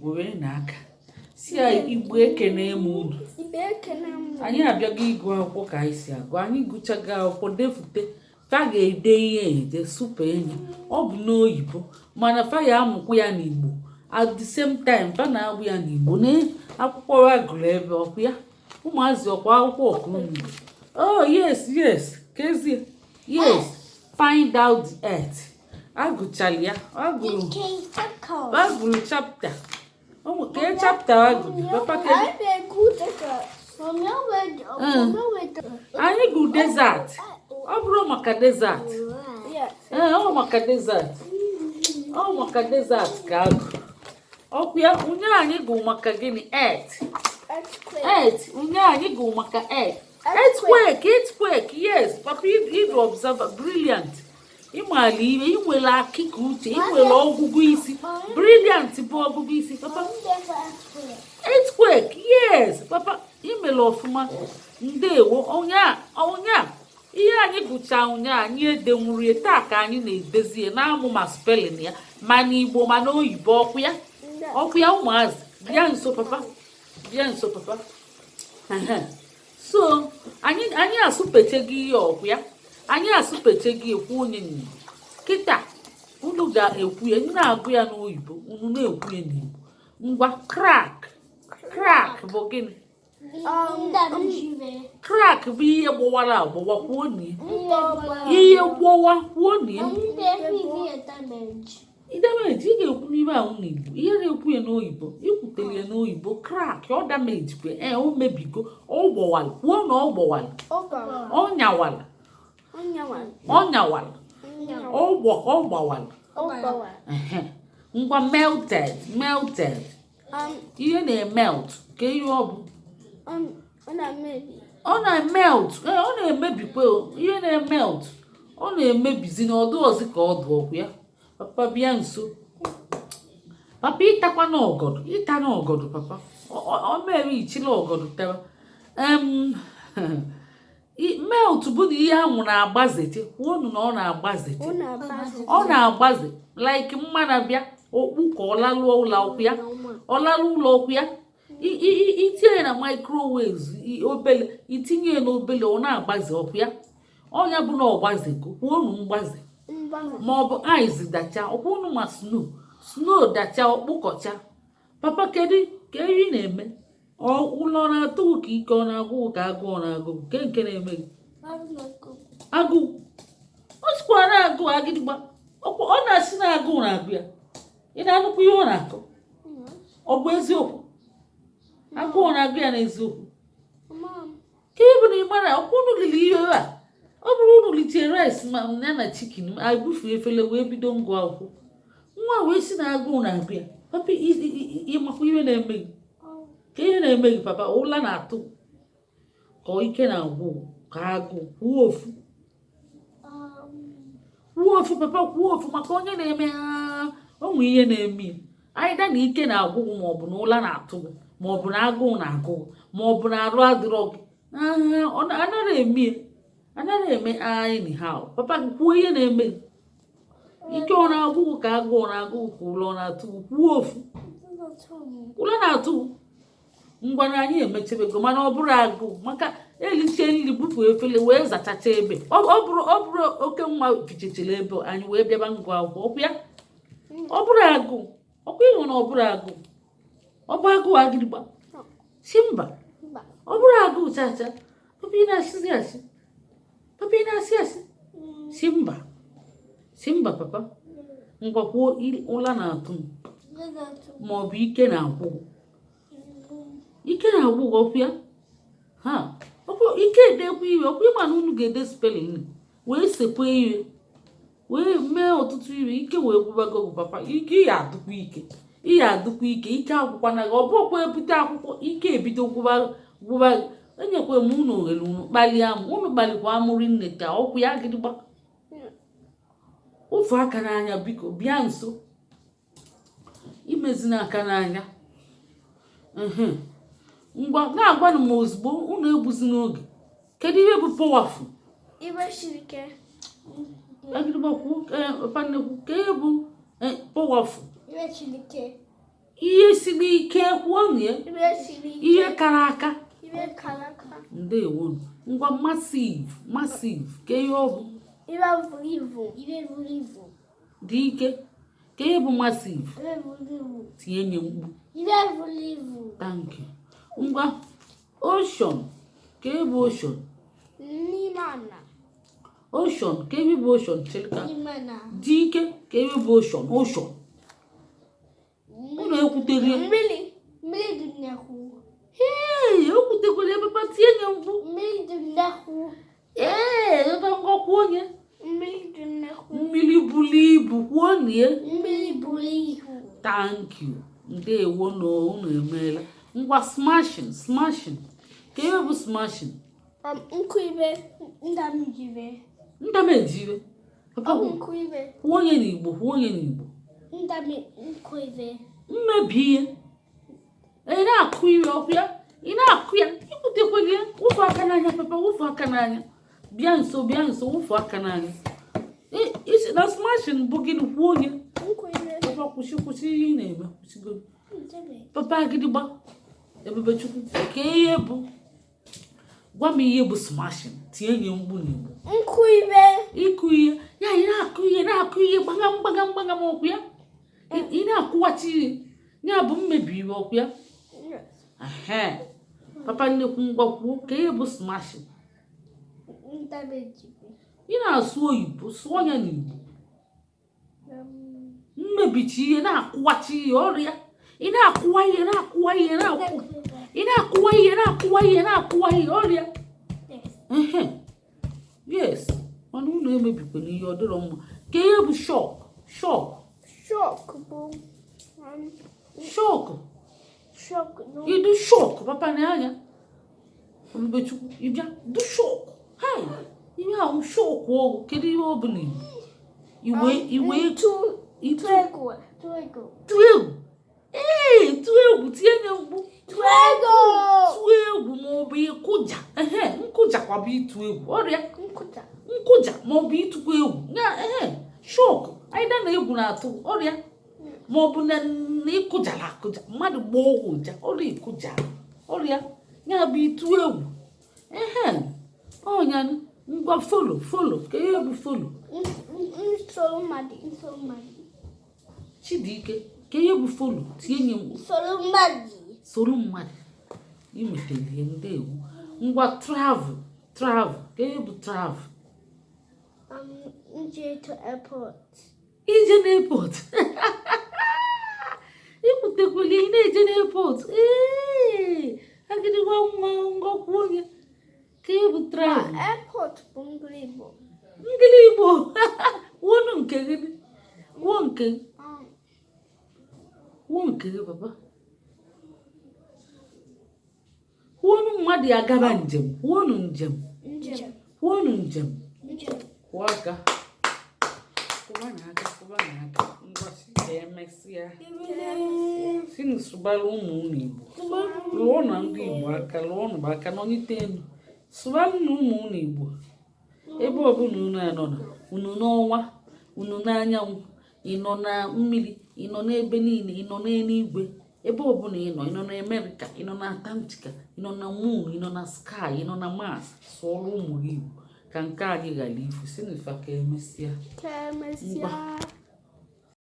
Igbo wee na-aka si ya, "Igbo, ekene m unu." Igbo, ekene m. Anyị abịago ịgụ akwụkwọ ka anyị si agụ. Anyị gụchago akwụkwọ, defute. Fa ga-ede ihe ede super enyi. Ọ bụ n'oyibo, mana fa ya amụkwu ya n'Igbo at the same time. Fa na-agụ ya n'Igbo na akwụkwọ ha gụrụ ebe ọkụ ya. Ụmụazị, ọkwa akwụkwọ ọkụ unu? Oh yes, kezie. Yes, find out the earth. Agụchala ya, agụrụ agụrụ chapter. Kee chapter agụrụ, papa? Kedu? Anyị gụ desert. Ọ bụrụ maka desert? Ee, ọ maka desert, ọ maka desert ka agụ ọkụ ya. Ụnyaahụ anyị gụ maka gịnị? Earth. Earth. Ụnyaahụ anyị gụ maka earth. Earthquake, earthquake. Yes, papa, ịdụ observer, brilliant. Ịmala ihe, ị nwere akịka uche, ị nwere ọgụgụ isi. Brilliant bụ ọgụgụ isi, papa. Earthquake, yes, papa, imere ọfụma, ndewo. Ụnyaa, ụnyaa ihe anyị gụcha ụnyaa, anyị edenwurie. Taa ka anyị na-edezie, na-amụ ma spelling ya, ma n'Igbo ma n'oyibo. Ọkụ ya, ọkụ ya. Ụmụazị, bịa nso papa, bịa nso papa. Ehe. So anyị asụpechego ihe. Ọkụ ya, anyị asụpechego. Ekwu onye n'Igbo kịta, unu ga-ekwu ya. Na-agụ ya n'oyibo, unu na-ekwu ya n'Igbo. Ngwa, crack. Crack bụ gịnị? Crack bụ ihe gbawara agbawa. Kwuo na ihe gbawa, kwuo na ya damage. Ị ga-ekwu n'ime ahụ n'Igbo ihe na-ekwu ya n'oyibo. Ikwutere ya n'oyibo, crack, ọ damage kwe. Ee, o mebigo, ọ gbawara. Kwuo na ọ gbawara, ọ nyawara, ọ nyawara, ọ gbawara. Ehe. Ngwa, melted, melted. Ihe na-emelt ka ihe ọ bụ? Ọ na-emelt. Ee, ọ na-emebikwa o. Ihe na-emelt, ọ na-emebizi na ọdụ ọzọ ka ọ dụ. Ọkụ ya, papa, bịa nso papa. Ịtakwa n'ọgọdụ, ịta n'ọgọdụ papa. Ọ mere ichila ọgọdụ tewa. Melt bụ na ihe ahụ na-agbazete. Kwuonu na ọ na-agbazete, ọ na-agbaze like mmanụ bịa okpu ka ọ lalụọ ụlọ. Ọkụ ya, ọ lalụ ụlọ. Ọkụ ya, itinye ya na microwave obele, itinye ya n'obele, ọ na-agbaze. Ọkụ ya, ọnya bụ na ọ gbazego. Kwuonu mgbaze ma ọ bụ ice dacha. Ọkwa unu ma snow? Snow dacha, ọkpụkọcha. Papa, kedu ka ị na-eme? Ụlọ na-atụ ka ike ọ na-agụ, ka agụụ ọ na-agụ, nke nke na-eme gị agụụ? Ọ sịkwa na agụụ agịdịgba. Ọ na-asị na agụụ na-agụ ya. Ị na-anụkwa ihe ọ na-akọ? Ọ bụ eziokwu? Agụụ na-agụ ya n'eziokwu? Ka ị bụ na ị mara ọkwa unu lili ihe a. Ọ bụrụ unu litie rice ma ya na chicken, ebufu efere wee bido ngụ akwụkwọ. Nwa wee si na agụụ na-agụ ya. Papa, ịmakwa ihe na-eme gị? Ka ihe na-eme gị, papa? Ụla na-atụ ka ike na-agwụ ka agụụ? Kwuo ofu, kwuo ofu, papa, kwuo ofu. Maka onye na-eme ha, o nwee ihe na-eme ya. Aịda na ike na-agwụ gị, maọbụ na ụla na-atụ gị, maọbụ na agụụ na-agụ gị, maọbụ na arụ adịrọ gị. Anaghị eme ya, anaghị eme anyhow. Papa, kwuo ihe na-eme gị. Ike ọ na-agwụ gị, ka agụụ ọ na-agụ gị, ka ụlọ ọ na-atụ gị? Kwuo ofu. Ụlọ na-atụ gị. Ngwa, na anyị emechebego, mana ọ bụrụ agụụ, maka eliche nri, bupụ efere wee zachacha ebe. Ọ bụrụ oke nwa fichechara ebe anyị wee bịaba ngụ akwụkwọ. Ọkwa ya, ọ bụrụ agụụ? Ọkwa ịhụ na ọ bụrụ agụụ? Ọ bụ agụụ agịrịgba si mba? Ọ bụrụ agụụ chacha. Papa, ị na-asịzi asị. Papa, ị na-asị asị. Si mba, si mba, papa. Ngwa, kwuo, ụla na-atụ m ma ọ bụ ike na-agwụ gị. Ike na-agwụ gị. Ọkwa ya ha, ọkwa ike edekwa iwe. Ọkwa ịma na unu ga-ede spelling wee sekwa ihe wee mee ọtụtụ ire, ike wee gwụbago gị. Papa, ike ya adụkwa ike, ihe adụkwa ike, ike agwụkwana gị. Ọ bụrụkwa ebute akwụkwọ, ike ebido gwụba gwụba gị. Enyekwa m unu ohere, unu kpalie amụ, unu kpalikwa amụrị nne ka ọkwụ ya gịdịgba ofu aka n'anya. Biko, bịa nso, imezina aka n'anya. Ngwa, na-agwanụ m ozugbo, unu egbuzi n'oge. Kedu ihe bụ powerful? Iwe siri ike. Agịrịgba, kwuo. Papa nnekwu, ka ihe bụ powerful? Iwe siri ike. Ihe siri ike, kwuo ya. Ibe siri ike. Ihe kara aka. Ibe kara aka. Ndewo. Ngwa, massive, massive, ka ihe ọ bụ? Ibe buru ibu. Ibe buru ibu. Dị ike, ka ihe bụ massive? Ibe buru ibu. Tinye nye mkpu. Ibe buru ibu. Thank you. Ngwa, ocean, ka ihe bụ ocean? N'ime ana. Ocean, ka ihe bụ ocean? Chilika. N'ime ana. Dị ike, ka ihe bụ ocean? Ocean, unu ekwutere ya. Mmiri. Mmiri dị nnekwu. Ee, o kwutekwara ebe pa, tinye nye mkpu. Mmiri dị nnekwu. Ee, ebe ngọkwu onye. Mmiri dị nnekwu. Mmiri buru ibu, kwuo nie. Mmiri buru ibu. Thank you. Ndewo na unu emeela. Ngwa, smashing, smashing, ka ihe bụ smashing? Nkụ ibe ndamjibe. Ndamejibe, papa. Ọ bụ nkụ ibe. Kwuo onye n'Igbo, kwuo onye n'Igbo. Ndami nkụ ibe. Mmebi ihe, ị na-akụ ihe ọkụ ya, ị na-akụ ya, ikwutekwala ya. Wụfu aka n'anya, papa, wụfu aka n'anya. Bịa nso, bịa nso, wụfu aka n'anya. Isi na smashing bụ gịnị? Kwuo onye. Nkụ ibe. Papa, kwụsị, kwụsị ihe ị na-eme, kwụsịgo. Ndebe. Papa Agịdịgba, Ebubechukwu, ka ihe bụ, gwa m ihe bụ smashing, tinye nye mkpu n'Igbo. Nkụ ibe. Ịkụ ihe ya, ị na-akụ ihe, na-akụ ihe gbagam gbagam gbagam, ọkụ ya. Ị na-akụwachi ihe ya bụ mmebi ihe, ọkụ ya. Ehe, papa nnekwu, ngwa, kwuo ka ihe bụ smashing. Ndamejibe. Ị na-asụ oyibo, sụọ ya n'Igbo. Mmebichi ihe, na-akụwachi ihe, ọrịa, ị na-akụwa ihe, na-akụwa ihe, na-akụ, ị na-akụwa ihe, na-akụwa ihe, na-akụwa ihe, ọrịa. Yes. Ehe, yes, mana unu emebikwana ihe, ọ dịrọ mma. Ka ihe bụ shock, shock? Shock bụ Shock. Shock no. Ịdụ shock, papa na anya Ebubechukwu, ịbịa du shock, hai, ihe ahụ shock ọgwụ, kedu ihe ọ bụla Igbo iwe iwe? Ntụ. Ịtụ. Tụ egwu. Tụ egwu. Tụ egwu, ee, tụ egwu, tinye nye mkpu. Tụ egwu. Tụ egwu maọbụ ịkụja. Ehe, nkụjakwa bụ ịtụ egwu, ọrịa. Nkụja. Nkụja maọbụ ịtụkwa egwu ya. Ehe, shock anyịda na egwu na-atụ, ọrịa, maọbụ na ịkụjara akụja, mmadụ gbaa ọgwụ ụja, ọrịa, ịkụja, ọrịa, ya bụ ịtụ egwu. Ehe, ọnya. Ngwa, follow, follow, ka ihe bụ follow? Nsoro mmadụ. Nsoro mmadụ. Chidike, ka ihe bụ follow? Tinye nye mkpu. Soro mmadụ. Soro mmadụ, imetere ihe. Ndewo. Ngwa, travel, travel, ka ihe bụ travel? Nje to airport. Ije n'airport, ikwutekwele, ị na-eje n'airport. Ee, agịdịgwa nwa, ngọkwu onye, ka ihe bụ travel? Airport bụ ngili Igbo. Ngili Igbo, wonu nke gị, wuo nke gị. Kwuo nke gị, papa. Kwuonu mmadụ ya gaba njem, kwuonu njem. Njem. Kwuonu njem. Njem. Kwụọ aka, kwụba n'aka, kwụba n'aka. Ngwa, si ka emesịa. Si na sụbara ụmụ unu Igbo, lụọ na ndị Igbo aka, lụọ nụ aka nọnyite elu, sụbara na ụmụ unu Igbo ebe ọbụla unu anọ na unu n'ọnwa, unu n'anyanwụ, ị nọ na mmiri, ị nọ n'ebe niile, ị nọ n'eluigwe, ebe ọbụla ị nọ, ị nọ na Amerịka, ị nọ na Antarctica, ị nọ na moon, ị nọ na sky, ị nọ na Mars, sụọrọ ụmụ gị Igbo ka nke anyị ghara ifu. Si n'ifa ka emesịa. Ka emesịa.